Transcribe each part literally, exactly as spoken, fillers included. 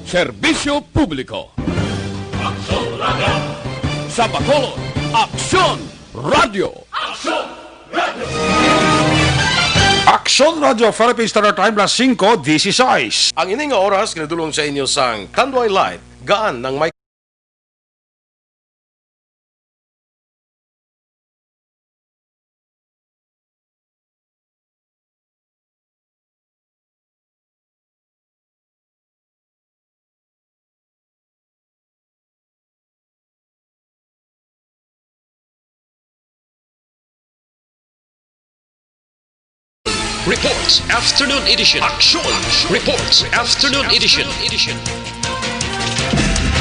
Serbisyo publiko. Aksyon Radio. Sa Bacolod, Aksyon Radio. Aksyon Radio. Aksyon Radio Philippine Standard Time, las singko dieciséis. Ang ini nga oras ginadul-ong sa inyo sang Tanduay Light, gaan ang may Reports Afternoon Edition. Aksyon Reports Afternoon Edition.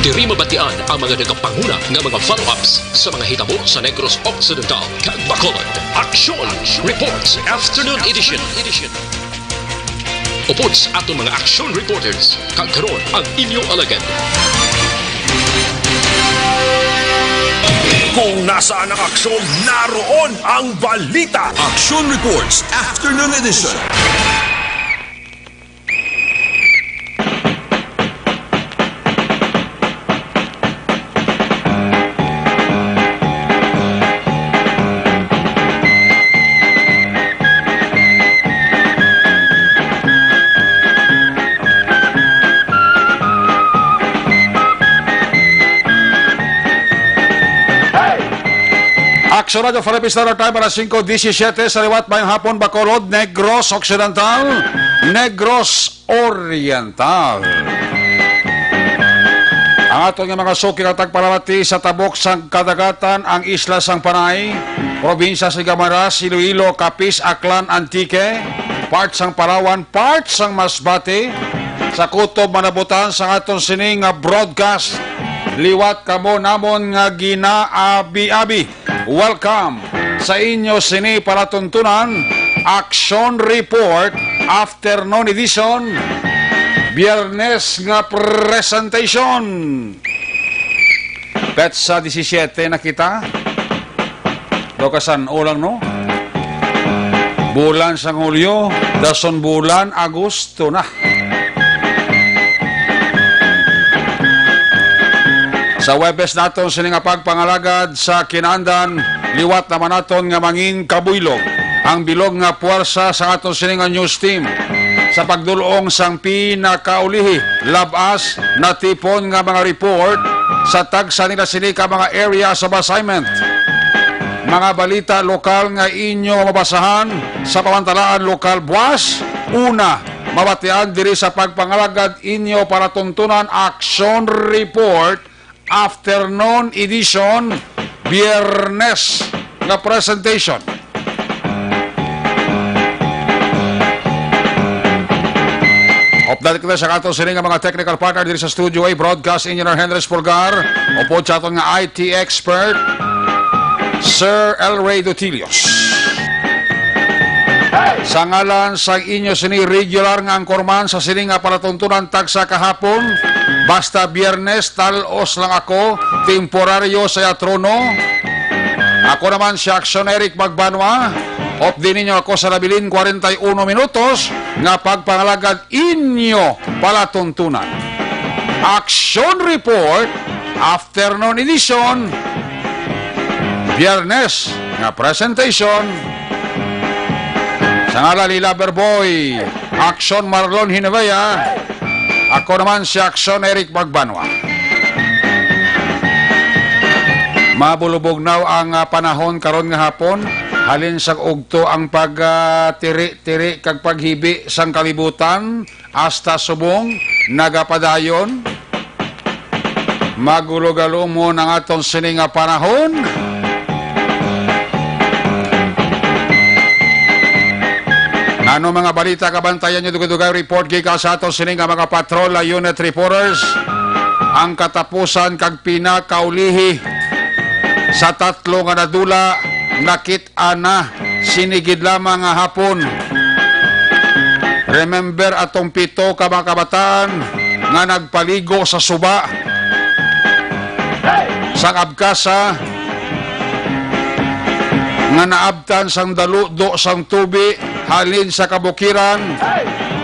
Diri mabatian ang mga nagapanguna nga mga follow-ups sa mga hitabo sa Negros Occidental kag Bacolod. Aksyon Reports Afternoon Edition. Upod sa aton mga action reporters, kag karon ang inyo alagad. Kung nasaan ang aksyon, naroon ang balita. Action Reports Afternoon Edition. Aksyon Radio Philippine Standard Time, alas singko diecisiete sa liwat, mayong hapon, Bacolod, Negros Occidental, Negros Oriental. Ang aton nga mga suki nga tagpalamati sa tabok sang kadagatan, ang isla sang Panay, probinsya sa Guimaras, Iloilo, Capiz, Aklan, Antique, part sang Palawan, part sang Masbate, sa kutob manabutan sang aton sini nga broadcast. Liwat kamo namon nga ginaabi-abi. Welcome sa inyo sini palatuntunan, Action Report, Afternoon Edition, Biyernes nga presentation. Petsa disisiete na kita. Daw kasan-o lang, no? Bulan sang Hulyo, dason bulan Agosto na. Sa Huwebes naton sini nga pagpangalagad sa kinaandan, liwat naman naton nga mangin kabuylog ang bilog nga puwersa sa aton sini nga news team sa pagdul-ong sang pinakaulihi, lab-as natipon nga mga report sa tagsa nila sini ka mga areas of assignment. Mga balita lokal nga inyo mabasahan sa pamantalaan lokal buas, una, mabatian diri sa pagpangalagad inyo palatuntunan Action Report, Afternoon Edition, Biyernes nga presentation. Update kita sa aton sini nga mga technical partner diri sa Studio A, Broadcast Engineer Henry Pulgar, upod sa aton nga I T expert, Sir El Rey Dutilios. Sa ngalan sang inyo sini regular nga anchorman sa sini nga palatuntunan, tagsa kahapon, basta Biyernes, tal-os lang ako, temporaryo sa iya trono. Ako naman si Action Eric Magbanwa. Updi ninyo ako sa nabilin kwarenta y uno minutos nga pagpangalagad inyo palatuntunan. Action Report, Afternoon Edition, Biyernes nga presentation. Sa ngalan ni Lover Boy, Action Marlon Hinavea, ako naman si Action Eric Magbanwa. Mabulubog na ang, ah, panahon karon nga hapon. Halin sa ugto ang pag, ah, tiri-tiri kag paghibi sang kalibutan, hasta subong nagapadayon. Magulugalumon ang aton sini nga panahon. Ano mga balita kabantayan nyo? Dugay-dugay report gikan sa aton sini nga mga patrol unit reporters. Ang katapusan kag pinakaulihi sa tatlo nga nadula, nakit-, ana, sini gid lamang nga hapon. Remember atong pito ka mga kabataan nga nagpaligo sa suba sang Abcasa nga naabtan sang daludo sang tubi halin sa kabukiran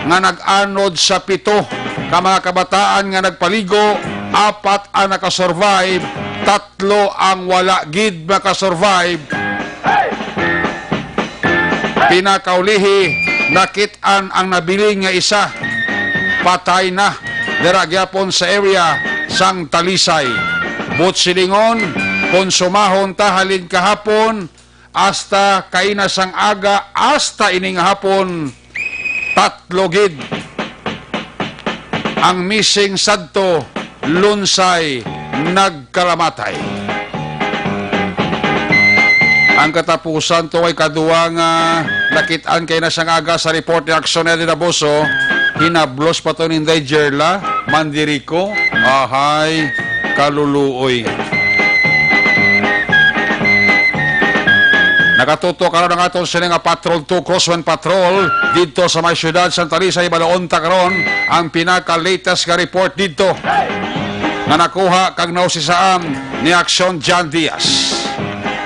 nga nag-anod sa pito Sa mga kabataan nga nagpaligo, apat ang nakasurvive, tatlo ang wala gid makasurvive. Pinakaulihi, nakit-an ang nabilin nga isa, patay na, dira gyapon sa area sang Talisay. Buot silingon, konsumahon ta halin kahapon, hasta kaina sang aga, hasta ini nga hapon, tatlo gid ang missing sadto lunsay nagkalamatay. Ang katapusan to ay kadua nga nakit-an kaina sang aga sa report ni Aksyon Eddie Daboso, hinablos pa to ni Inday Jerla Mandirico. Ahay, kaluluoy. Nakatutok karon ang aton sini nga Patrol two Crosswind Patrol didto sa may siyudad sang Talisay. Balaon ta karon ang pinaka-latest nga report didto nga nakuha kag nausisaan ni Aksyon John Diaz.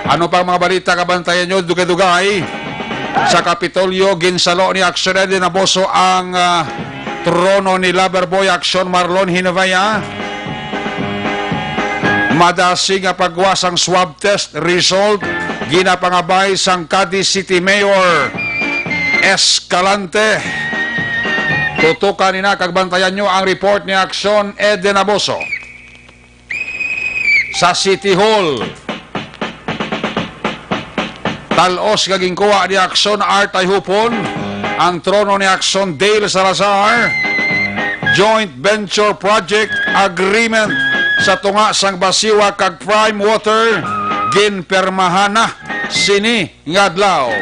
Ano pa ang mga balita nga bantayan nyo? Dugay-dugay sa Kapitolyo, ginsalo ni Aksyon Eddie Naboso ang, ah, trono ni Loverboy Aksyon Marlon Hinavaya. Madasig nga pagwa sang swab test result, ginapangabay sang Cadiz City Mayor Escalante. Tutukan nina kag bantayan nyo ang report ni Aksyon Eden Aboso. Sa City Hall, tal-os nga ginkuha ni Aksyon Art Ayhupon ang trono ni Aksyon Dale Salazar. Joint Venture Project Agreement sa tunga sang Basiwa kag Prime Water ginpirmahan na sini nga adlaw.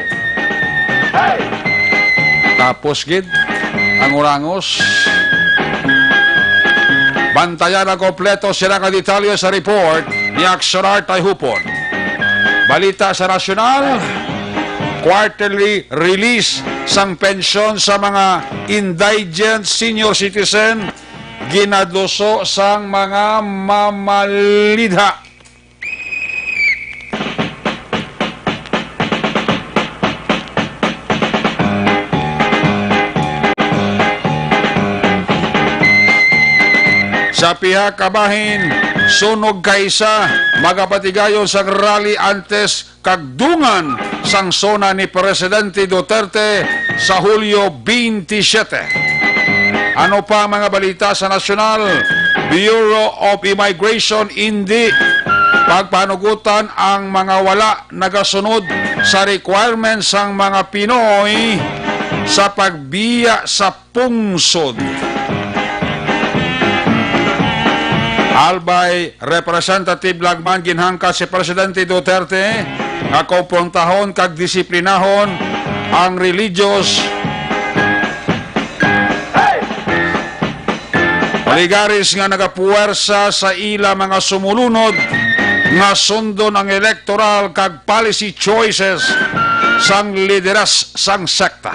Tapos gid ang urangos. Bantayan ang kompleto sila nga detalye sa report ni Aksyon Art Ayhupon. Balita sa nasyonal, quarterly release sang pensyon sa mga indigent senior citizen, ginaduso sang mga mamalidha. Sa pihak kabahin, sunog kaisa, magapatigayon sang rally antes kag dungan sang SONA ni Presidente Duterte sa Hulyo twenty-seven. Ano pa ang mga balita sa nasyonal? Bureau of Immigration, indi pagpanugutan ang mga wala nagasunod sa requirements sang mga Pinoy sa pagbiya sa pungsod. Albay Representative Lagman, ginhangkat si Presidente Duterte nga komprontahon kag disiplinahon ang religious ligaries nga nagapuwersa sa ila mga sumulunod nga sundon ang electoral kag policy choices sang lideras sang sekta.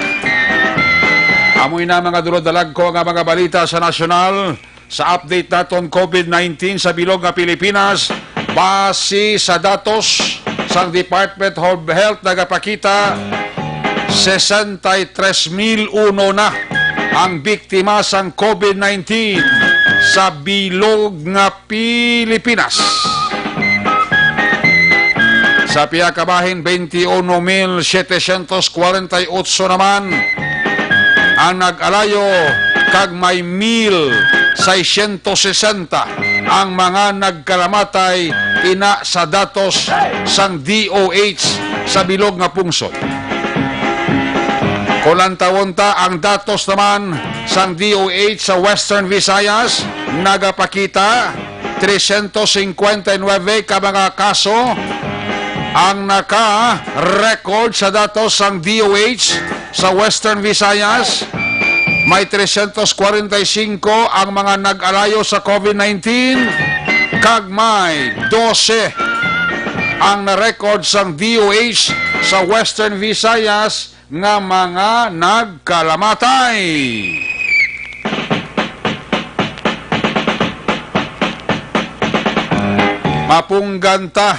Amo ina, mga dulod, dalagko nga mga balita sa nasyonal. Sa update naton, COVID nineteen sa bilog nga Pilipinas, base sa datos sang Department of Health, nagapakita sesenta y tres mil uno na ang biktima sang COVID nineteen sa bilog nga Pilipinas. Sa pihak kabahin, twenty-uno mil setecientos cuarenta y ocho naman ang nag-alayo, kag may mil seiscientos sesenta ang mga nagkalamatay ina sa datos sang D O H sa bilog nga pungsod. Kung lantawon ta ang datos naman sang D O H sa Western Visayas, nagapakita trescientos cincuenta y nueve ka mga kaso ang naka-record sa datos sang D O H sa Western Visayas. May trescientos cuarenta y cinco ang mga nag-alayo sa COVID nineteen, kag may dose ang na-record sang D O H sa Western Visayas nga mga nagkalamatay. Mapunggan ta,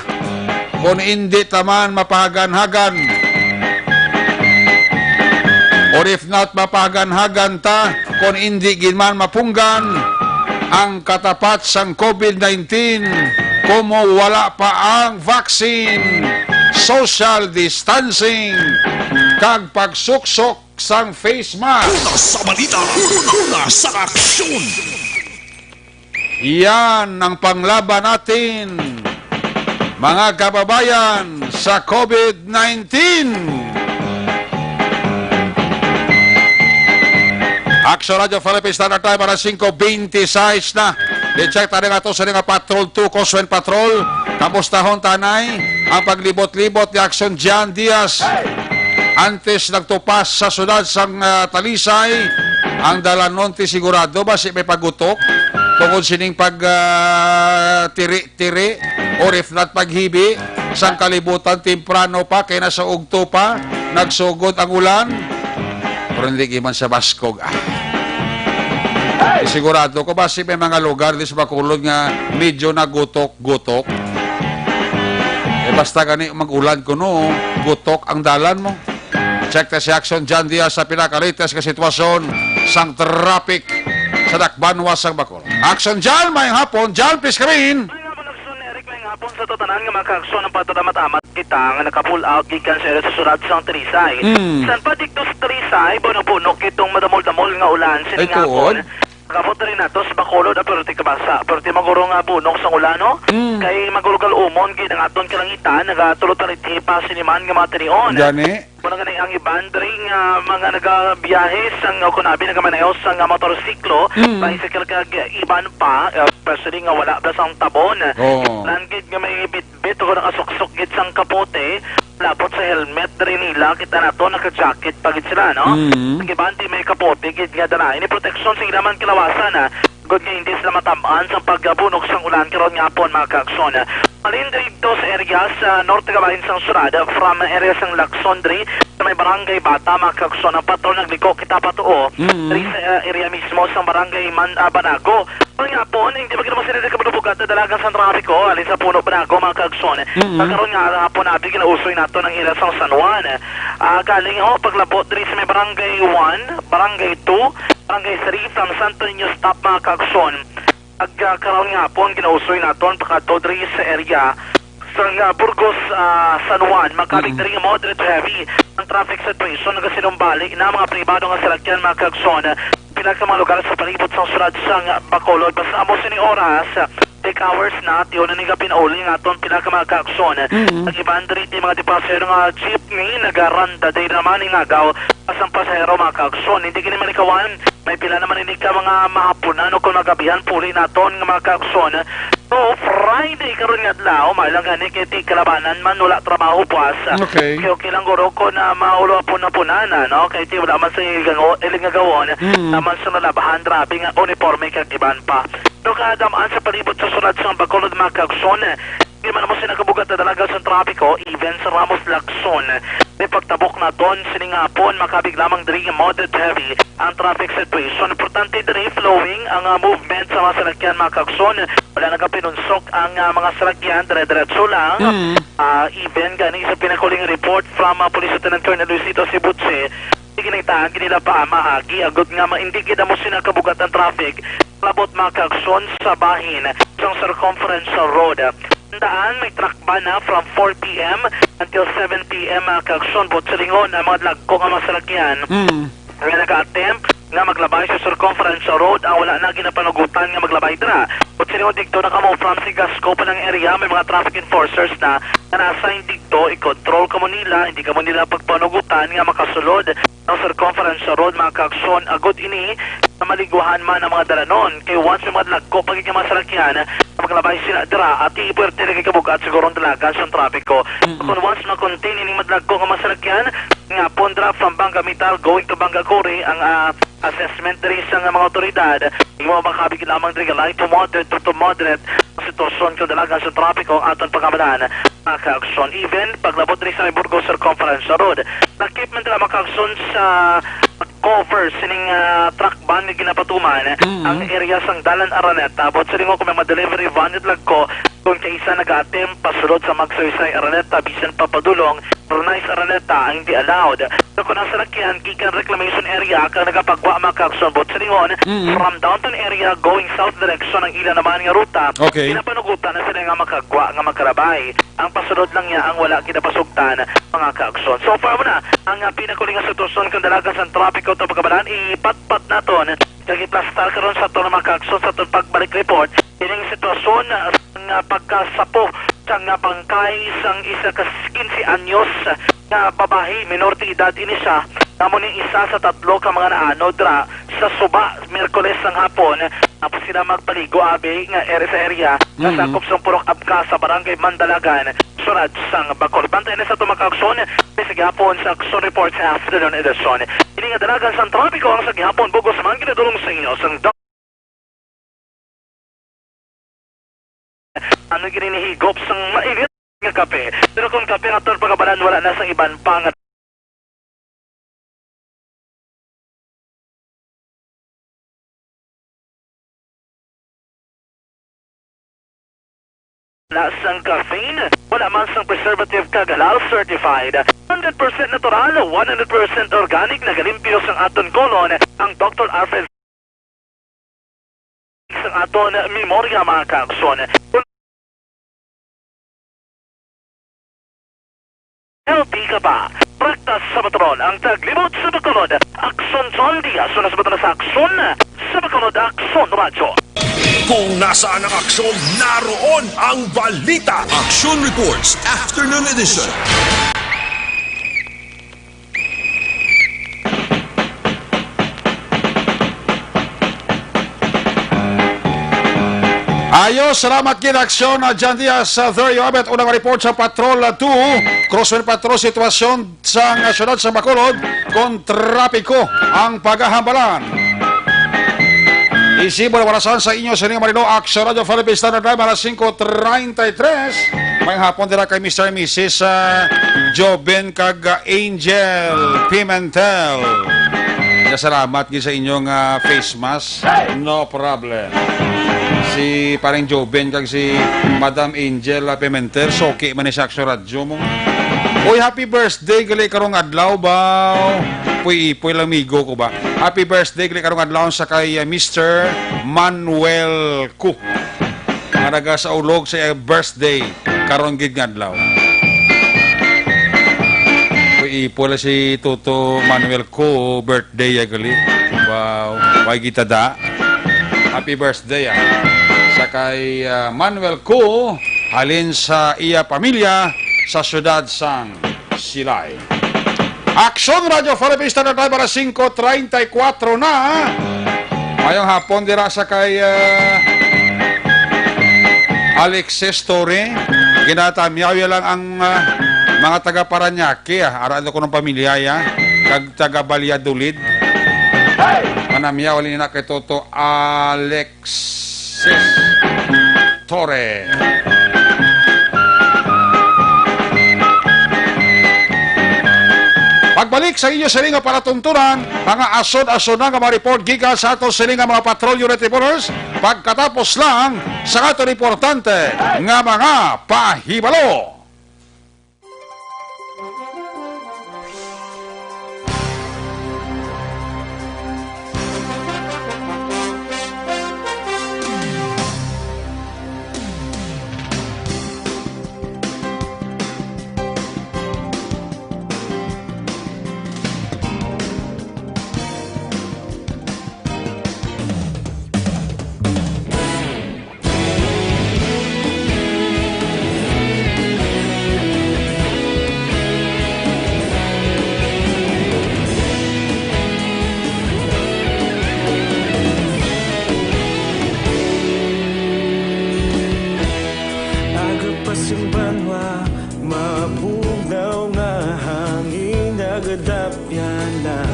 kon indi ta man mapahaganhagan. Or if not mapahaganhagan ta, Kon indi gid man mapunggan ang katapat sang COVID nineteen, kumo wala pa ang vaccine, social distancing, kag pagsuksok sang face mask. Una sa balita, una, una sa aksyon. Yan ang panglaban natin, mga kababayan, sa COVID nineteen. Action Radio Philippines Standard Time para singko bente sais na. I-check tayo nga to sa nga Patrol two, Coast Patrol. Kamustahon tanay ang paglibot-libot ni Action Jan Diaz. Antes nagtupas sa siyudad sang, ah, Talisay, ang dalanon ti sigurado ba si may pagutok tungod sining pag, ah, tiri-tiri or if not paghibi sang kalibutan temprano pa kay nasa ugto pa nagsugod ang ulan. Pero hindi man sa baskog. Ah. Sigurado ko ba si may mga lugar di sa Bacolod nga medyo nagutok-gutok. Eh, basta gani mag-ulan kuno, gutok ang dalan mo. Check ta si Action Jan Diaz sa pinaka-latest nga sitwasyon sang traffic sa Dakbanwa sang Bacolod. Action Jan, mayong hapon, Jan Piscarin. Mayong hapon, Action Eric, mayong hapon sa tanan nga mga ka-aksyon ang pagtatamat-amat kita nga naka-pull out gikan sa area sa siyudad sang Talisay. Mm. San pa dito sa Talisay, buno-buno kitong madamol-damol nga ulan sining hapon. Nag-abot na rin nato sa Bacolod, ah, pero ti kabasa, pero ti maguro nga bunok sang ulan, no? Mm. Kay magulgal umon gid ang aton kalangitan, nagatulo ta rin pa siniman nga mga tinion. Gani? Muna nga ang iban diri nga mga nagabiyahe sang, o kunabi, nagamaneho sang, ah, motorsiklo, mm, bicycle kag iban pa, ah, especially nga wala ba sang tabon. Oo. Lan gid nga may bit-, bit o nakasuksok gid sang kapote, lapot sa helmet diri nila, kita nato naka-jacket pa gid sila, no? Mm. Ang iban di may kapote gid nga dala. Ini proteksyon sa ila man kalawasan, ah. Gud nga hindi sila matam-an sang pagbunok sang ulan karon nga hapon, mga ka-aksyon. Halin dito sa area sa norte kabahin sang syudad, from area sang Lacson diri sa may barangay Bata, mga ka-aksyon, ang patrol nagliko kita patuo, mm, diri sa, uh, area mismo sang barangay Man-, ah, Banago. Karon nga hapon, hindi pa gid mo sila kabulubog at dalagan sang trapiko, halin sa Puno, Banago, mga ka-aksyon. Mm. Sa karon nga hapon, abi, ginausoy nato ang area sang San Juan. Ah, galing, oh, paglabot diri sa may barangay one, barangay two, Barangay three from Santo Niño stop, mga ka-aksyon. Ag, ah, karon nga hapon, ginausoy naton pakadto diri sa area sa, ah, Burgos, ah, San Juan. Makabig, mm, diri nga moderate to heavy ang traffic situation. Nagasinumbali na mga pribado nga salakyan, mga ka-aksyon. Pila ka mga lugar sa palibot sang syudad sang Bacolod. Basta amo sini oras, peak hours na, tiyo na ni gapinauli nga aton pila ka mga ka-aksyon. Mm. Ang iban diri ti mga dipasahero nga jeepney, nagaranda day naman ning agaw. Asang pasahero, mga ka-aksyon, hindi gini malikawan. May pila naman ini ka mga mahapunan o kung magabihan puli naton nga mga ka-aksyon. So, Friday karon nga adlaw, may lang gani kay ti kalabanan man, wala trabaho, puas. Okay. Okay, okay lang guro ko na maulo apon na punana, no? Kay ti wala man sa ilingago-, ilingagawon, mm, naman sa nalabahan, grabe nga uniforme kag iban pa. No, kadamaan sa palibot sa syudad sang Bacolod, mga ka-aksyon. Di man mo sila kabugat na dalaga sa trapiko, even sa Ramos Lacson. May pagtabok naton sining hapon, makabig lamang diri nga moderate heavy ang traffic situation. Importante diri, flowing ang, ah, movement sa mga salakyan, mga ka-aksyon. Wala nagapinunsok ang, ah, mga salakyan, dire-diretso lang. Mm. Ah, even gani sa pinakahuling report from, ah, Police Lieutenant Colonel Luisito Sibuche, Iginitahan gid nila pa maagi agud nga maindikit amo sina kabugat ang traffic labot, mga ka-aksyon, sa bahin sang Circumferential Road. Tandaan, may truck ban na from four p m until seven p m, mga ka-aksyon. Buot silingon ang mga dagko nga mga salakyan, mm, nga nag-attempt nga maglabay sa Circumferential Road ang wala na ginapanugutan nga maglabay dira. Buot silingon dito na kamo from Sigasco pa ng area, may mga traffic enforcers na nga na-assign dito, i-control kamo nila, hindi kamo nila pagpanugutan nga makasulod ang Circumference Road, mga ka-aksyon, agud ini sa maligwahan man ang mga dalanon. Kay once may mga dagko pa gid nga mga salakyan, maglabay sila dira, at ipuwerte na kay kabugat siguro ang dalagan sa trapiko. Mm-mm. Kung once ma-contain ining madagko nga mga salakyan, nga pondra from Banga Metal going to Banga Quarry ang, ah, assessment diri sa nga mga otoridad, imo makabig lamang diri light to moderate to, to moderate ang sitwasyon kung dalagan sa trapiko ang aton pagkamalan. Mga ka-aksyon, even paglabot diri sa may Burgos Circumference Road, nakip man dira, mga ka-aksyon, sa cover sining, ah, truck ban nga ginapatuman, mm, ang area sang Dalan Araneta. Buot silingon kung may mga delivery van nga dagko, kung Sa isa nag-attempt pasulod sa Magsaysay Araneta, bisan pa padulong, Bernays Araneta ang hindi allowed. Pero kung ang salakyan gikan reclamation area kag nagapagwa, mga kaagsoon, buot silingon, Mm. from downtown area going south direction ang ila naman nga ruta, Okay. ginapanugutan na sila nga makagwa nga makarabay. Ang pasulod lang niya ang wala ginapasugtan, mga kaagsoon. So far mo na ang, ah, pinakuli nga sitwasyon kang dalagan sa trapiko, to pagkabalan, ipatpat naton kag iplastar karon sa aton, mga kaagsoon, sa aton pagbalik report. Ining sitwasyon, ah, nga pagkasapo sang bangkay sang isa ka quince anyos nga babayi, minor de edad ini siya, amo ni isa sa tatlo ka mga naanod ra sa suba, Miyerkules sang hapon. Tapos sila magpaligo abi nga area sa area nga Mm. sakop sang Purok Abca sa Barangay Mandalagan, Surad sang Bacolod. Bantay na sa aton, mga kaagsoon, sa gihapon sa Aksyon Report sa afternoon edition. Ini nga dalagan sang trapiko ang sa gihapon, bug-os man ginadulong sa inyo sang Ano gini ni higop sang mainit nga kape? Pero kung kape nga aton pagabalan, wala na sang iban pa nga wala sang caffeine, wala man sang preservative kag halal certified. Hundred percent natural, one hundred percent organic, nagalimpyo sang aton kolon ang Doktor Alfred sang aton memorya, mga kaagsoon. Kung healthy ka ba? Praktas sa Matron ang taglimot sa Bacolod. Aksyon John Diaz, una sa Matron sa Aksyon, sa Bacolod, Aksyon Radyo. Kung nasaan ang aksyon, naroon ang balita. Action Reports, Afternoon Edition. Ayo, salamat gid, Aksyon, ah, John Diaz. Ah, there you have it. Unang report sa Patrol, ah, two. Crosswind Patrol, sitwasyon sa, ah, siyudad sa Bacolod, kon trapiko ang pagahambalan. Isibo na warasan sa inyo sa ining Marino, Aksyon Radyo Philippines Standard Time, alas singko treinta y tres. May hapon dira kay Mister and Missus, ah, Joven kag, ah, Angel Pimentel. Salamat gid sa inyong, ah, face mask. No problem. Si Pareng Joven kag si Madam Angel, ah, Pimentel, suki man ni sa Aksyon Radyo mo. Uy, happy birthday gali karong adlaw ba? Ipoy-ipoy lang, migo ko ba. Happy birthday gali karong adlaw sa kay, ah, Mister Manuel Ku. Nga naga sa ulog sa iyang birthday karon gid nga adlaw. Uy, ipo lang si Toto Manuel Ku, birthday ya gali. Wow, way kita da. Happy birthday, ah. Sa kay, ah, Manuel Ku, halin sa iya pamilya sa siyudad sang Silay. Aksyon Radyo Philippines Standard Time, alas singko treinta y cuatro na. Mayong hapon dira sa kay, ah, Alexis Torre. Ginatamyaw ya lang ang, ah, mga taga Parañaque, ah. Ara ano ko ng pamilya ya. Kag taga Valladolid. Manamyaw ni na kay Toto Alex Sis Torre. Pagbalik sa inyo sini nga palatuntunan, mga asod-asod na nga mga report gikan sa ato sini nga mga patrol unit reporters, pagkatapos lang sa ato importante nga mga pahibalo. Aga pa sing banwa, mabugnaw nga hangin, nagadapyan na.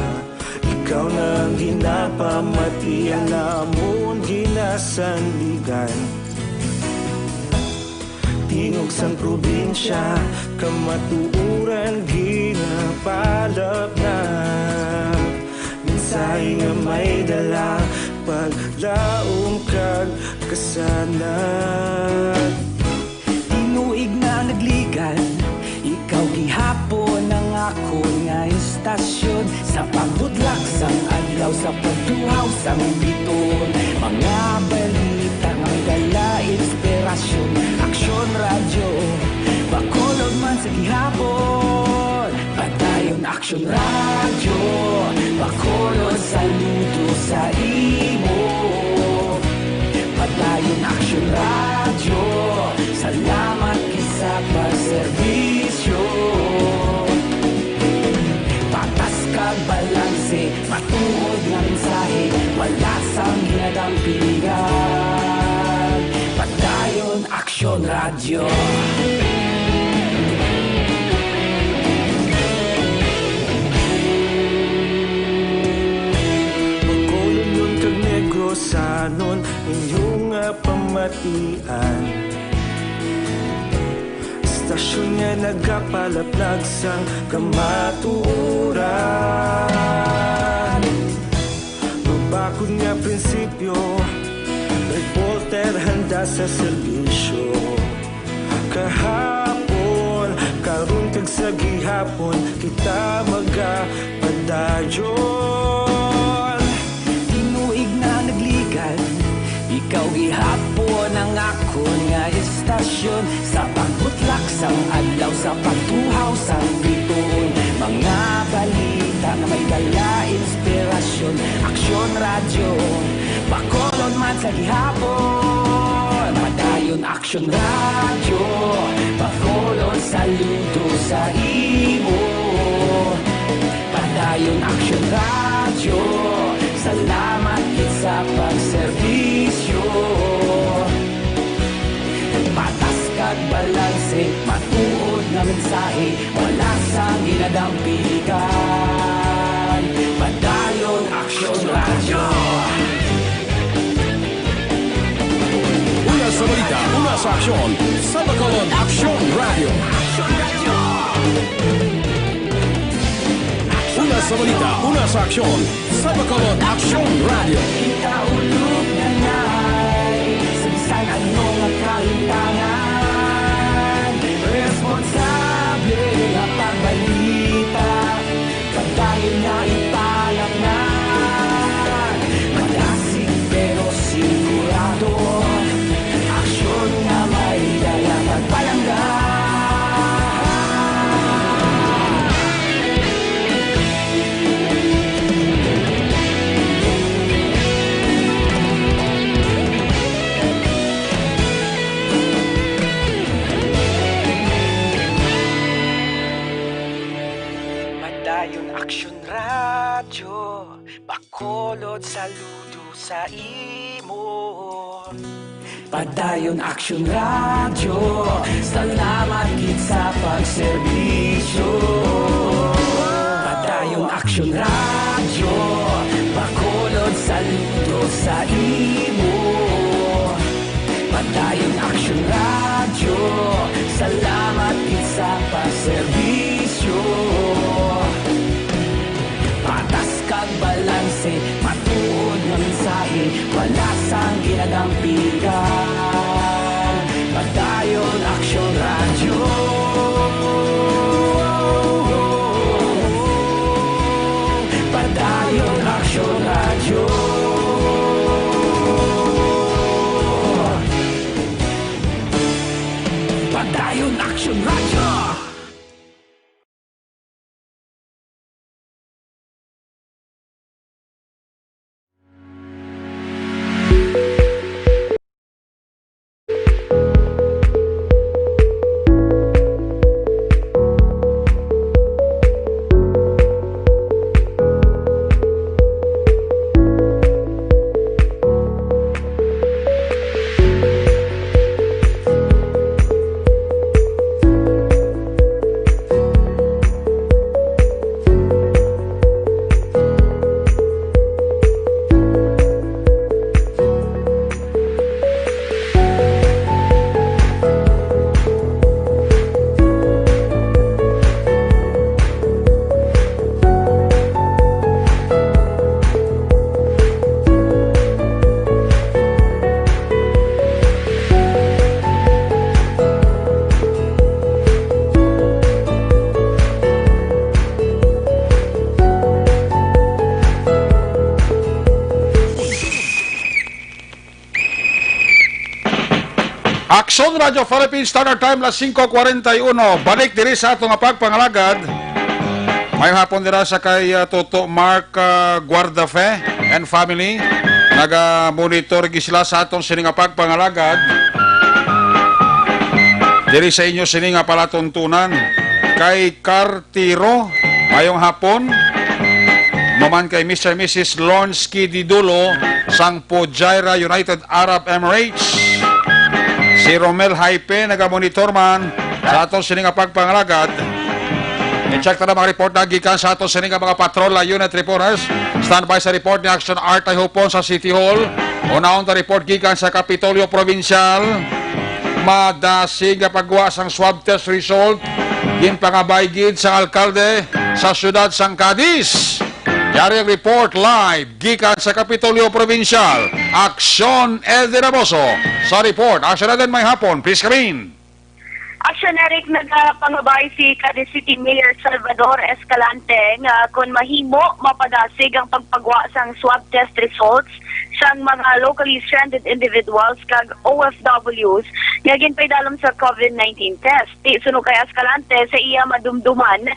Ikaw na ang ginapamati, ang amon ginasandigan. Tingog sang probinsya, kamatuoran ginapalapnap. Mensahe nga may dala, paglaom kag kasanag. Sa pagbutlak sang adlaw, sa pagtuhaw sang biton, mga balita nga may dala inspirasyon. Aksyon Radyo, Bacolod man sa gihapon. Padayon Aksyon Radyo, Bacolod saludo sa imo. Padayon Aksyon Radyo, salamat gid sa pagserbisyo. Patas kag balanse, matuod nga mensahe, wala sang ginadampigan. Padayon Aksyon Radyo. Bacolodnon kag Negrosanon, inyo nga pamatian. Istasyon nga nagapalaplag sang kamatuoran. Mabakod nga prinsipyo, reporter handa sa serbisyo. Kahapon, karon kag sa gihapon, kita magapadayon. Tinuig na nagligad, ikaw gihapon ang akon nga istasyon. Sa pagbutlak sang adlaw, sa pagtuhaw sang bituon, mga balita nga may dala inspirasyon. Aksyon Radyo, Bacolod man sa gihapon. Padayon Aksyon Radyo, Bacolod saludo sa imo. Padayon Aksyon Radyo, salamat gid sa pagserbisyo. Patas kag balanse, matuod nga mensahe, wala sang ginadampigan. Padayon Aksyon Radyo. Una sa balita, una sa aksyon, sa Bacolod Aksyon Radyo. Una sa balita, una sa aksyon, sa Bacolod Aksyon Radyo. Kita ulog na ngay, sa bisan ano nga kalimtangan, responsable nga pagbalita. Padayon nga ipalapnan, madasig pero sigurado. Aksyon nga may dala pagpalangga. Padayon Aksyon Radyo, Bacolod saludo sa imo. Padayon Aksyon Radyo, salamat gid sa pagserbisyo. Padayon Aksyon Radyo, Bacolod saludo sa imo. Padayon Aksyon Radyo, salamat gid sa pagserbisyo. Patas kag balanse, matuod nga mensahe, wala sang ginadampigan. Padayon Aksyon Radyo. Padayon Aksyon Radyo. Padayon Aksyon Radyo. Aksyon Radyo Philippines, Standard Time, las singko kwarenta y uno. Balik diri sa ato nga pagpangalagad. May hapon dira sa kay, ah, Toto Mark, ah, Guardafe and family. Naga-monitor gi sila sa aton sini nga pagpangalagad. Diri sa inyo sini nga palatuntunan. Kay Car Tiro, mayong hapon. Maman kay Mister Missus Lawrence Kididulo sang Fujairah, United Arab Emirates. Si Romel Haipe nagamonitor man sa aton sini nga pagpangalagad. I-check ta na mga report na gikan sa aton sini nga mga patrol unit reporters. Standby sa report ni Action Art Hopon sa City Hall. Unahon ta report gikan sa Kapitolyo Provincial. Madasig nga pagwa sang swab test result ginpangabay gid sang alkalde sa siyudad sang Cadiz. Yari ang report live gikan sa Kapitolyo Provincial. Aksyon Eddie Raboso sa report. Aksyon Eddie, may hapon. Please come in. Action Eric, nagapangabay si Cadiz City Mayor Salvador Escalante nga kon mahimo, mapadasig ang pagpagwa sang swab test results sang mga locally stranded individuals kag O F Ws nga ginpaidalom sa COVID nineteen test. Ti suno kay Escalante, sa iya madumduman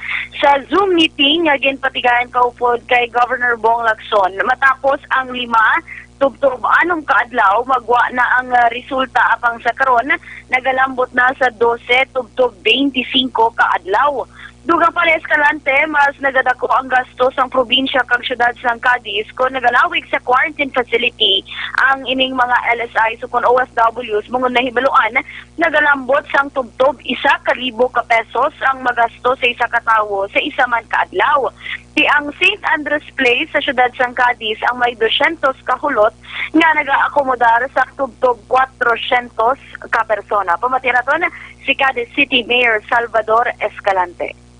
sa Zoom meeting nga ginpatigayan kaupod kay Governor Bong Lacson, matapos ang lima tubtob anom ka adlaw, magwa na ang, ah, resulta, apang sa karon nagalambot na sa dose tubtob twenty-five ka adlaw. Dugang pa ni Escalante, mas nagadako ang gasto sang probinsya kag siyudad sang Cadiz kon nagalawig sa quarantine facility ang ining mga L S Is ukon O F Ws, bangod nahibaluan nagalambot sang tubtob isa ka libo ka pesos ang magasto sa isa ka tawo sa isa man ka adlaw. Ti ang Saint Andres Place sa siyudad sang Cadiz ang may dosyentos ka hulot nga nagaakomodar sa tubtob kwatrosyentos ka persona. Pamati naton si Cadiz City Mayor Salvador Escalante.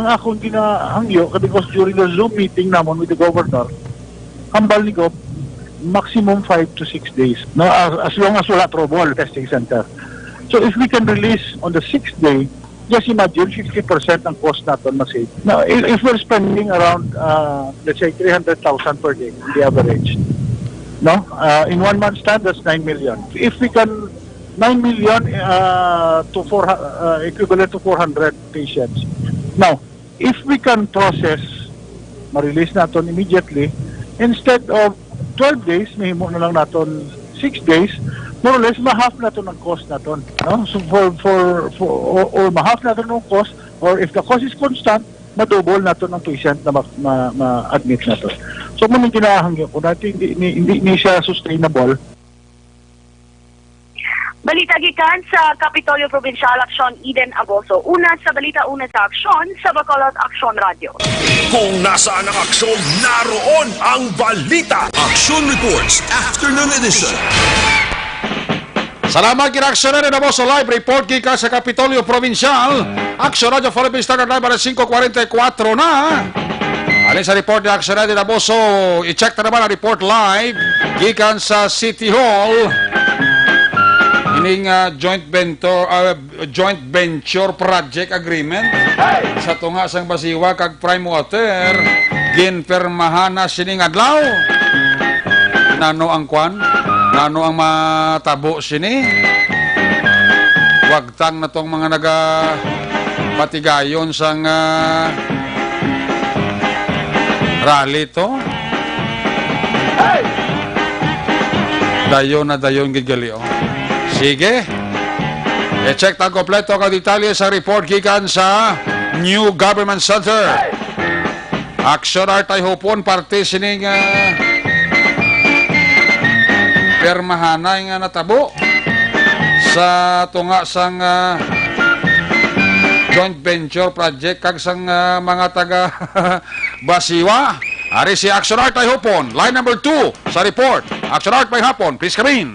Ang akong ginahangyo, because during the Zoom meeting namon with the governor, hambal ni Gov, maximum five to six days. No, as, as long as wala trouble, testing center. So if we can release on the sixth day, just imagine, fifty percent ang cost naton ma-save. Now, if, if we're spending around, uh, let's say, three hundred thousand per day, the average, no? Uh, in one month's time, that's nine million. If we can, nine million, uh, to four, uh, equivalent to four hundred patients. Now, if we can process, ma-release naton immediately, instead of twelve days, mahimo na lang naton six days, more or less, ma-half naton ang cost naton, no? So, for, for, for, or, or ma-half naton ang cost, or if the cost is constant, ma-double naton ang patient na ma-, ma-, ma-admit naton. So, mao nang ginahangyo ko natin, hindi, hindi, hindi, hindi siya sustainable. Balita gikan sa Kapitolyo Provincial, Aksyon Eden Aboso. Una sa balita, una sa aksyon, sa Bacolod Aksyon Radyo. Kung nasaan ang aksyon, naroon ang balita. Action Reports, Afternoon Edition. Salamat, gid Aksyon Eden Aboso. Live report gikan sa Kapitolyo Provincial. Aksyon Radyo Philippines Standard Live, alas singko kwarenta y kuwatro na. Alin sa report ni Aksyon Eden Aboso, i-check ta naman ang report live gikan sa City Hall. Ining, ah, joint venture, ah, joint venture project agreement sa tunga sang Basiwa kag Prime Water, ginpirmahan na sining adlaw. Nano ang kwan? Nano ang matabo sini? Wagtang na tong mga naga patigayon sang, ah, rally to. Dayon na dayon gid gali, oh. Sige. I-check ta kompleto ka detalye sa report gikan sa New Government Center. Action Art ay hupon parte sining, ah, permahanay nga natabo sa tunga sang, ah, joint venture project kag sang, ah, mga taga Basiwa. Ari si Action Art ay hupon. Line number two sa report. Action Art, may hapon. Please come in.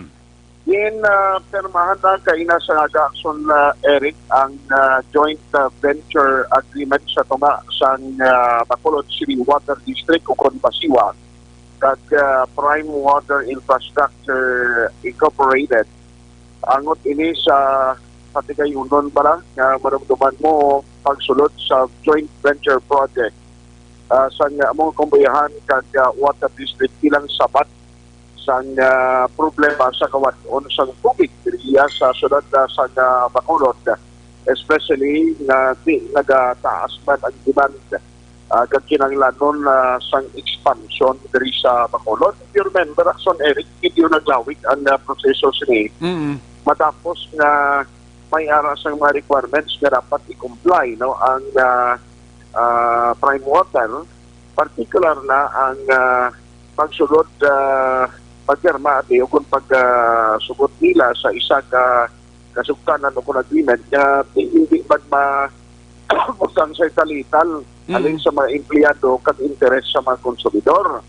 Ginpirmahan na kaina sa aga, Action, ah, Eric, ang, ah, joint, ah, venture agreement sa tunga sang, ah, Bacolod City Water District ukon Basiwa kag, ah, Prime Water Infrastructure Incorporated. Angot ini sa patigayonon bala nga madumduman mo pagsulod sa joint venture project, ah, sang among kumbayahan kag, ah, Water District ilang sabat sang, ah, problema sa kawad-on sang tubig diriya sa syudad, ah, sang, ah, Bacolod, especially nga di nagataas man ang demand, ah, kag kinahanglanon, ah, sang expansion diri sa Bacolod. If you remember, Raxon Eric, medyo naglawig ang, ah, proseso sini. Mm. Matapos nga may ara sang mga requirements nga dapat i-comply, no, ang, ah, ah, Prime Water, partikular na ang, ah, pagsulod, ah, pagpirma, abi, o kung pag, ah, sugot nila sa isa ka kasugtanan o kung agreement nga di, hindi man ma-, butang sa italital halin Mm. sa mga empleyado kag interes sa mga konsumidor.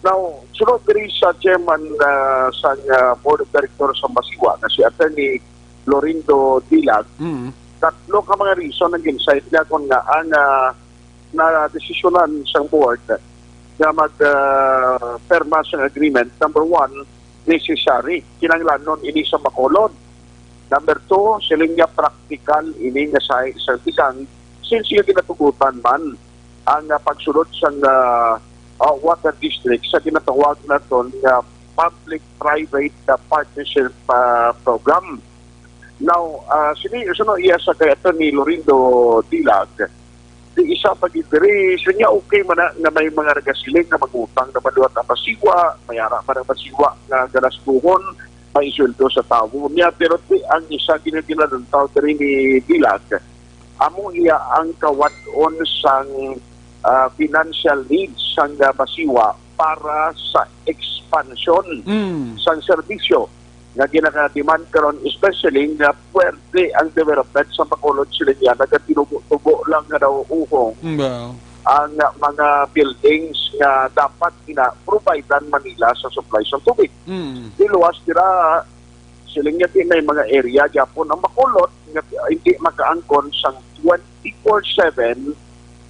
Now, sunod diri sa chairman, ah, sang, ah, Board of Directors sa Basiwa, nga si Attorney Lorindo Dilag, Mm. tatlo ka mga reason ang gin-cite niya kung nga ang, ah, na desisyonan sang board nga mag, ah, perma sang agreement. Number one, necessary. Kinahanglanon ini sa Bacolod. Number two, siling niya, practical ini nga sa, sa tikang, since yung ginatugutan man ang, ah, pagsulod sang, ah, ah, water district sa ginatawag naton nga public-private, ah, partnership, ah, program. Now, ah, sini, suno iya sa kay Attorney Lorindo Dilag, di isa pa gid diri, so niya okay man na nga may mga nagasiling nga mangutang na maluwat ang Basiwa, may ara man ang Basiwa nga galaskuhon, may sweldo sa tawo niya, pero di ang isa gina-, ginalantaw diri ni Dilag, amo iya ang kawad-on sang, ah, financial needs sang, ah, Basiwa para sa expansion Mm. sang serbisyo nga ginaka-demand karon, especially nga puwerte ang development sa Bacolod, sila niya nagatinubo-tubo lang nga nauuhong Mm, well. ang mga buildings nga dapat gina-providean man nila sa supply sa tubig. Mm. Di luwas dira, siling niya, di may mga area gyapon ang Bacolod nga hindi makaangkon sang twenty-four seven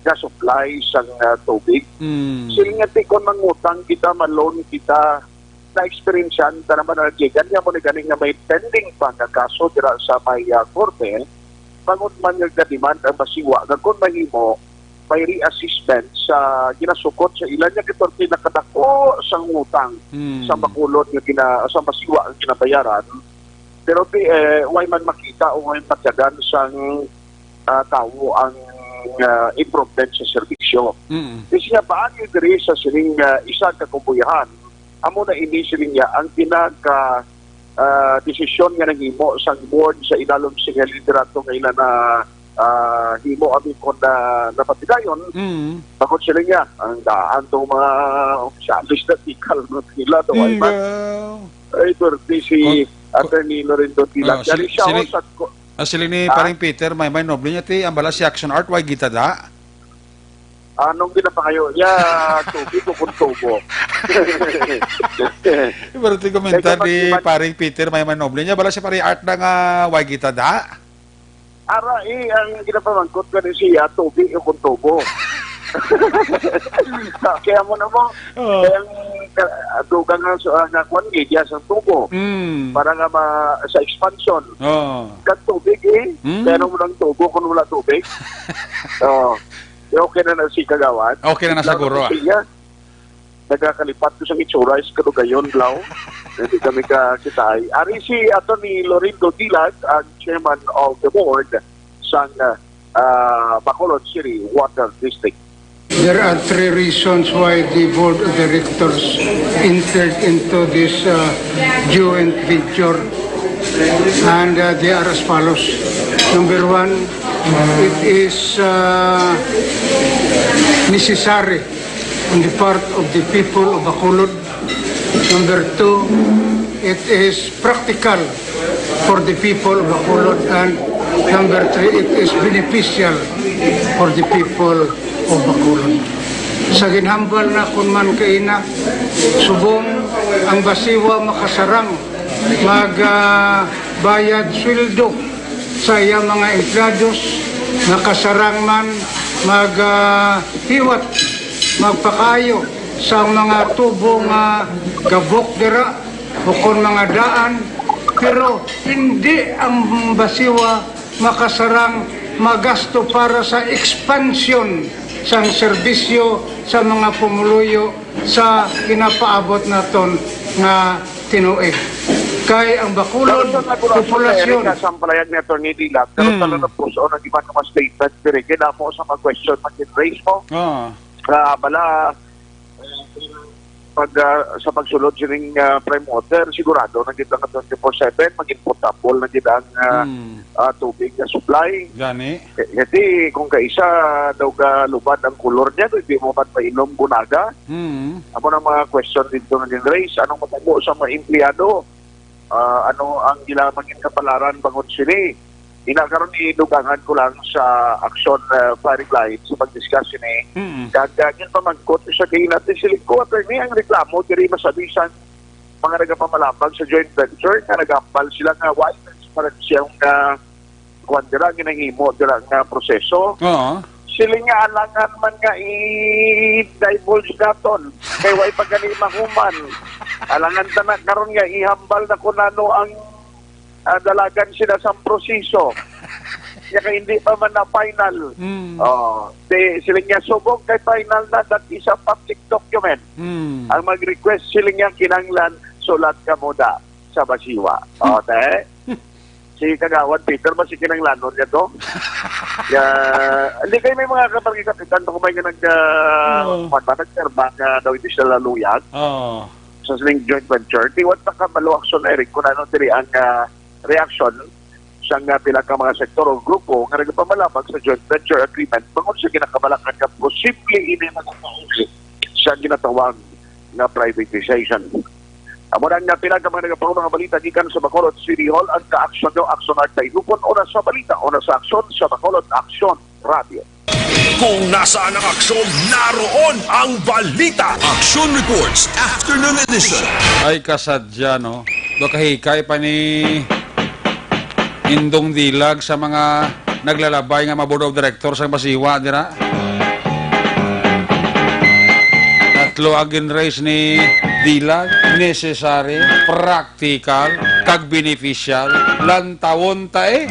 nga supply sang, ah, tubig. Mm. Siling niya, di kon mangutang kita, ma-loan kita, na-experiencean ta naman ang gikan niya mo ni gani nga may pending pa nga kaso dira sa may, ah, korte. Bangod man nga ga-demand ang Basiwa nga kon mahimo, may reassessment sa ginasukot sa ilan niya, katorte na kadako sang utang Hmm. sa Bacolod nga gina-, sa Basiwa ang ginabayaran. Pero di, eh, way man makita o way matyagan sang, ah, tawo ang, ah, improvement sa serbisyo. Mm. Di siya paagi diri sa sining, ah, isa ka kumbuyahan. Amo na ini sining niya ang pinaka, ah, desisyon nga nanghimo sang board sa ilalom sa liderato nga ila na, ah, himo, abi, kon na napatigayon. Mm. Bangod sila niya, ang daan tong mga opisyalis na tikal mo nila, to, ay, Mm, man. Well. Ay, perti si Kon-, kon-, Attorney Lorenzo Dilag. Oh, Yari sili-, siya, sili-, oh, sa ko-, ah, siling ni Ha? Paring Peter, may, may noble niya, ti, ang bala si Action Art, way gitada? Anong ginapangayo niya? Tubig o kung tubo? Pero ti komentar Teka, ni pag-, Paring Peter, may, may noble niya, bala si Paring Art na nga, way gitada? Ara, eh, ang ginapamangkot ko ni siya, tubig o kung tubo? Kaya mo na mo, Oo. kaya ang ka-, dugang nga, so, nga kwan, media sa tubo. Mm. Para nga ma-, sa expansion. Oo. Kag tubig, eh. Mm. Pero mo lang tubo kung wala tubig. Oo. Okay na na si Kagawad. Okay na na Klaro siguro, na ah. siya. Nagakalipat ko sa itsura, is kadugayon, blaw. Hindi kami kakitay. Ari si Attorney Lorenzo Dilag, ang chairman of the board sang, ah, ah, Bacolod City Water District. There are three reasons why the board of directors entered into this, uh, joint venture, and, uh, they are as follows. Number one, it is, uh, necessary on the part of the people of Bacolod. Number two, it is practical for the people of Bacolod. And number three, it is beneficial for the people of Bacolod. Sa ginhambal na kun man kaina, subong ang Basiwa makasarang mag, ah, bayad sweldo sa iya mga empleados, makasarang man mag, ah, hiwat, magpakaayo sa mga tubo nga gabok dira, ukon mga daan, pero hindi ang Basiwa makasarang magasto para sa expansion sang serbisyo sa mga pumuluyo sa ginapaabot naton nga tinuig. Kay ang Bacolod Pero sa nagulasan sa populasyon. Area, sa ang palayag ni Attorney Dilag, pero Mm. talaga po sa unang iba nga mga statement, diri, kaya mo sa mga question, mag-raise mo. Ah. Ah, bala, eh, pag, ah, sa pagsulod sining, ah, prime water, sigurado na gid ang twenty-four seven, maging potable na gid ang, ah, Hmm. ah, tubig na supply. Gani. Eh, kasi kung kaisa daw ka lubad ang kulor niya, hindi mo man painom bunaga. Hmm. Amo nang mga question dito nga gin-raise. Anong matabo sa mga empleyado? Ah, ano ang ilang maging kapalaran bangon sini? Ina karon idugangan ko lang sa action, ah, firing line sa pag-discuss ini. Mm. Kag, ah, ginpamangkot sa kay natin sila ko, attorney, ang reklamo diri masabi sa mga nagapamalabag sa joint venture nga nagambal sila nga why transparency ang, ah, kuwan dira, ginahimo dira nga proseso. Oo. Sila nga alangan man nga i-divulge naton. Kay way pa gani mahuman. Alangan ta na karon nga ihambal na kung ano ang, ah, dalagan sila sa proseso. Kaya kay hindi pa man na final. Mm. Oh, di, sila nga subong kay final na, that is a public document. Mm. Ang mag-request sila nga kinanglan, sulat ka mo da sa basiwa. Oh, te? Si Kagawad Peter, mas kinahanglanon niya to. Ya, hindi kayo may mga kaparang kapitan pa kumay nga nag, ah, Oo. kuwan ba, nagperma nga daw hindi sila laluyag Oo. sa sining joint venture. Di wan pa kabalo action, Eric, kung ano diri ang, ah, reaction sa nga pila ka mga sektor o grupo nga nagpamalabag sa joint venture agreement bangod sa ginakabalakan nga posible ini magpauli sa ginatawag nga privatization. Amo na nga pila ka mga nagapahulong nga balita gikan sa Bacolod City Hall. Ang ka-aksyon nyo, aksyon art tayo. Kung una sa balita, una sa aksyon, sa Bacolod Aksyon Radio. Kung nasaan ang aksyon, naroon ang balita. Action Reports, Afternoon Edition. Ay, kasadya, no? Do kahikay pa ni Indong Dilag sa mga naglalabay nga mga board of director sa Basiwa, dira? Tatlo ang gin-raise ni Dilag, necessary, practical, kag beneficial. Lantawon ta, eh.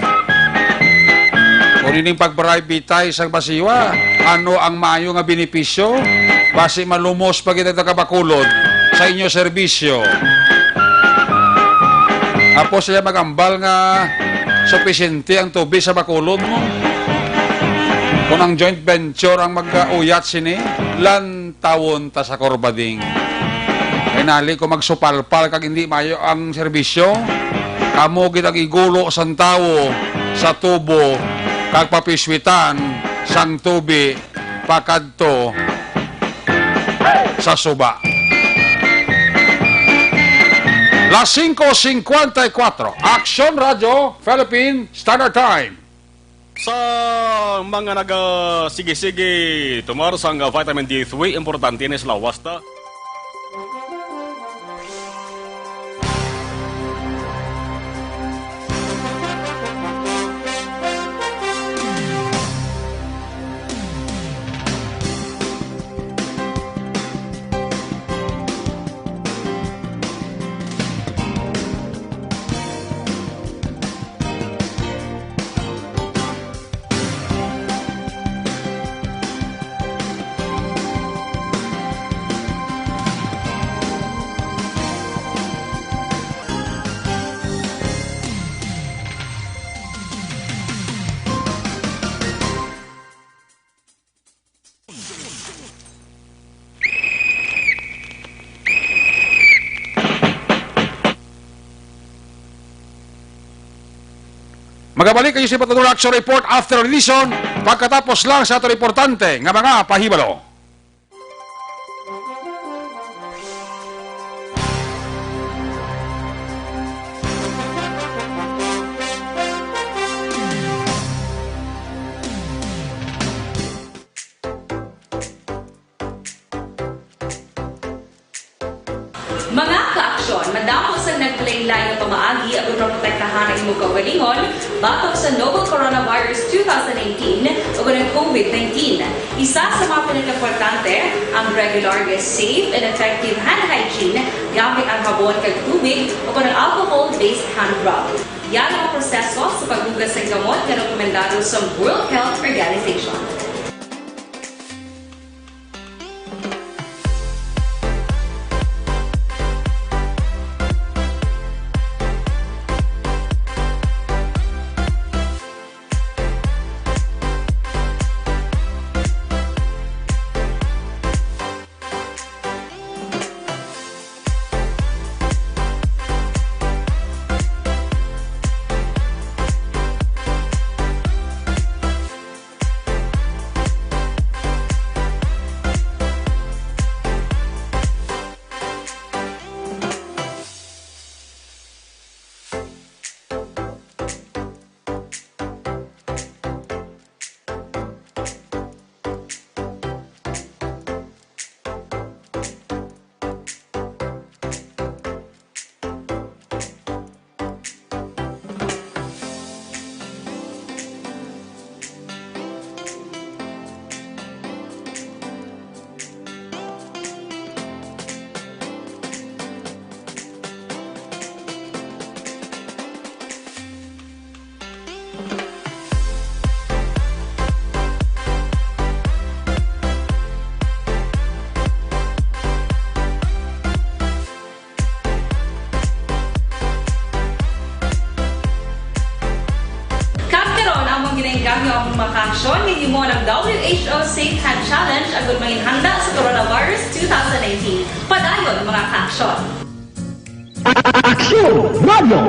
Kung ining pag-privatize ang Basiwa, ano ang maayo nga benepisyo? Basi malumos pa kita taga Bacolod sa inyo serbisyo. Apo sila magambal nga supisyente ang tubig sa Bacolod mo. Kung ang joint venture ang mag-uyat sini, lantawon ta sa kurbading. Kay nali ko magsupalpal kag hindi mayo ang serbisyo, kamo gid ang igulo sang tawo sa tubo kag papiswitan sang tubi pakadto sa suba. Las cinco cincuenta y cuatro, Action Radio Philippine Standard Time. Sa mga naga-sige-sige tumar sang vitamin D three, importante ni sa lawas ta. Magabalik kayo sa Patador Action Report after edition, pagkatapos lang sa ato importante nga mga pahibalo. Mga kaaksyon, madamo sang naglain-lain nga pamaagi aron maprotektahan ang imong kaugalingon batok sa novel coronavirus two thousand nineteen o ang COVID nineteen. Isa sa mga pinakaimportante ang regular nga safe and effective hand hygiene gamit ang habon kag tubig o ang alcohol-based hand rub. Yan ang proseso sa paghugas sa gamot nga rekomendado sa World Health Organization. Ang mga kaaksyon, ninyo mo ang W H O Safe Hand Challenge agud manginhanda sa Coronavirus two thousand nineteen. Padayon, mga kaaksyon. Aksyon Radio!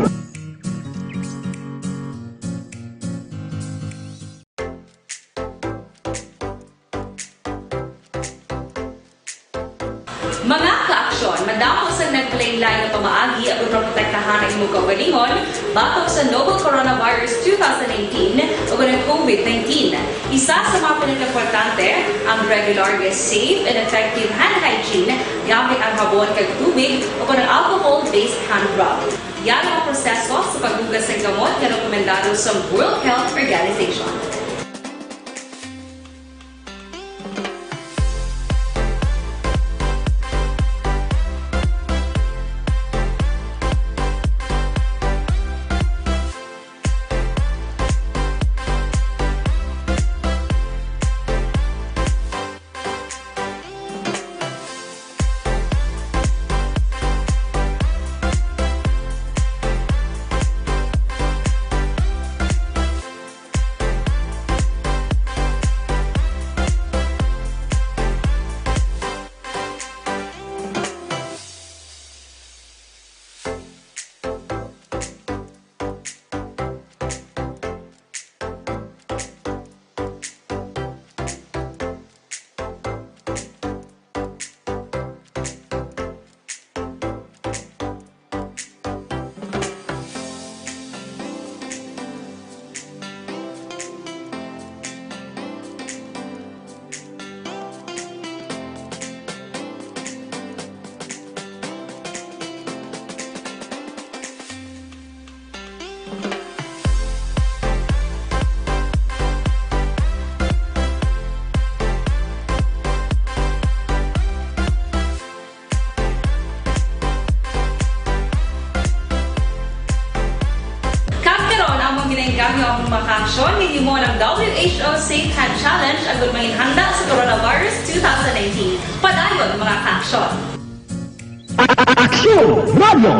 Mga kaaksyon, madamo sang naglain-lain nga pamaagi agud maprotektahan ang imong kaugalingon batok sa novel coronavirus two thousand nineteen ug ang COVID nineteen. Isa sa mga pinakaimportante, ang regular nga safe and effective hand hygiene gamit ang habon kag tubig o kon ang alcohol-based hand rub. Yara ang proseso sa paghugas sang kamot nga rekomendado sa World Health Organization. Kag karon, amon ginaengganyo ang mga kaaksyon nga himo ang W H O Safe Hand Challenge agud manginhanda sa Coronavirus two thousand nineteen. Padayon, mga kaaksyon. Aksyon Radio!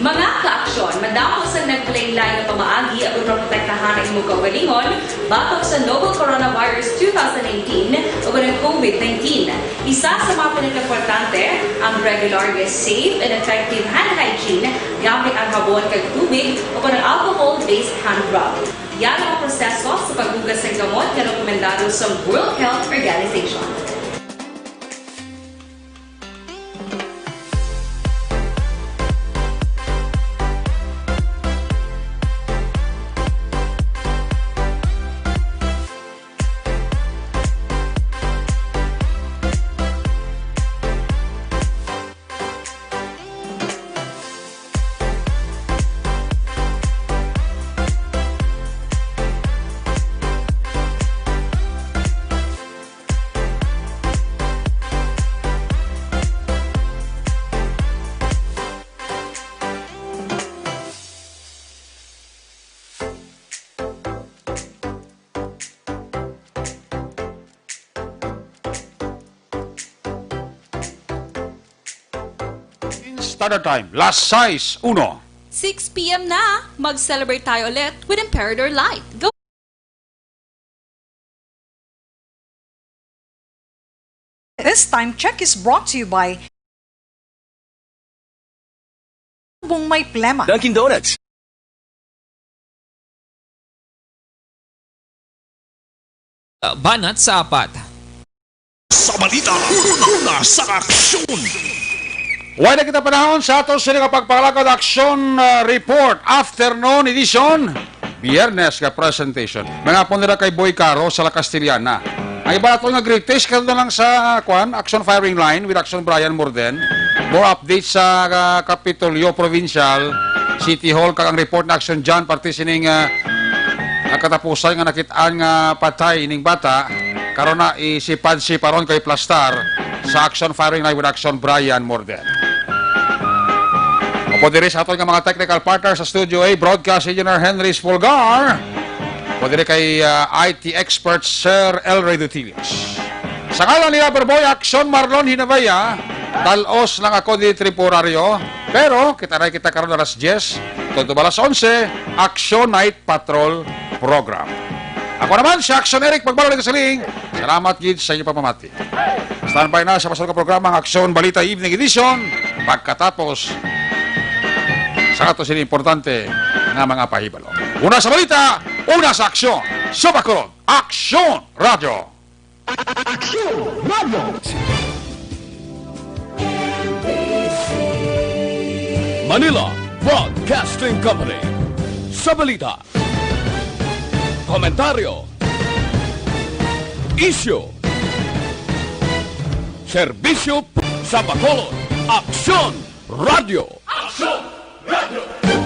Mga kaaksyon, madamo sang naglain-lain nga pamaagi agud maprotektahan ang imong kaugalingon batok sa novel coronavirus two thousand nineteen ug ang COVID nineteen. Isa sa mga pinakaimportante, ang regular nga safe and effective hand hygiene gamit ang habon kag tubig o kon ang alcohol-based hand rub. Yara ang proseso sa paghugas sang kamot nga rekomendado sa World Health Organization. In Standard Time, las sais uno. Six p m na! Mag-celebrate tayo ulit with Emperador Light. Go! This time check is brought to you by Bung May Plema. Dunkin' Donuts. Uh, banat sa apat. Sa balita, una sa aksyon. Wala na kita panahon sa ato sini nga pagpangalagad aksyon, uh, report, afternoon edition. Biyernes nga presentation. Mga po nila kay Boy Caro sa La Castellana. Ang iba nato nga greetings, kato na lang sa, ah, kwan, Action Firing Line with Action Brian Morden. More updates sa, ah, Kapitolyo Provincial, City Hall, kag ang report na Action John, parte sining, ah, ang katapusan nga nakit-an nga patay ining bata. Karon na, isipad si paron kay plastar sa Action Firing Line with Action Brian Morden. Upod diri sa aton nga mga technical partner sa Studio A, Broadcast Engineer Henry Spolgar. Upod diri kay, ah, I T expert Sir El Rey Dutillos. Sa ngalan ni Loverboy, Aksyon Marlon Hinabaya, dalos lang ako di temporaryo. Pero kita na kita karon alas diyes, tungod alas onse, Aksyon Night Patrol Program. Ako naman si Aksyon Eric Pagbalo nagasiling. Salamat gid sa inyong pamamati. Standby na sa masunod nga programa ang Aksyon Balita Evening Edition pagkatapos sa ato sini importante nga mga pahibalo. Una sa balita, una sa aksyon. Sa Bacolod, Aksyon Radyo. Aksyon Radyo. Manila Broadcasting Company. Sa balita, komentaryo, isyu, serbisyo pu-, sa Bacolod, Aksyon Radyo. Aksyon Radyo.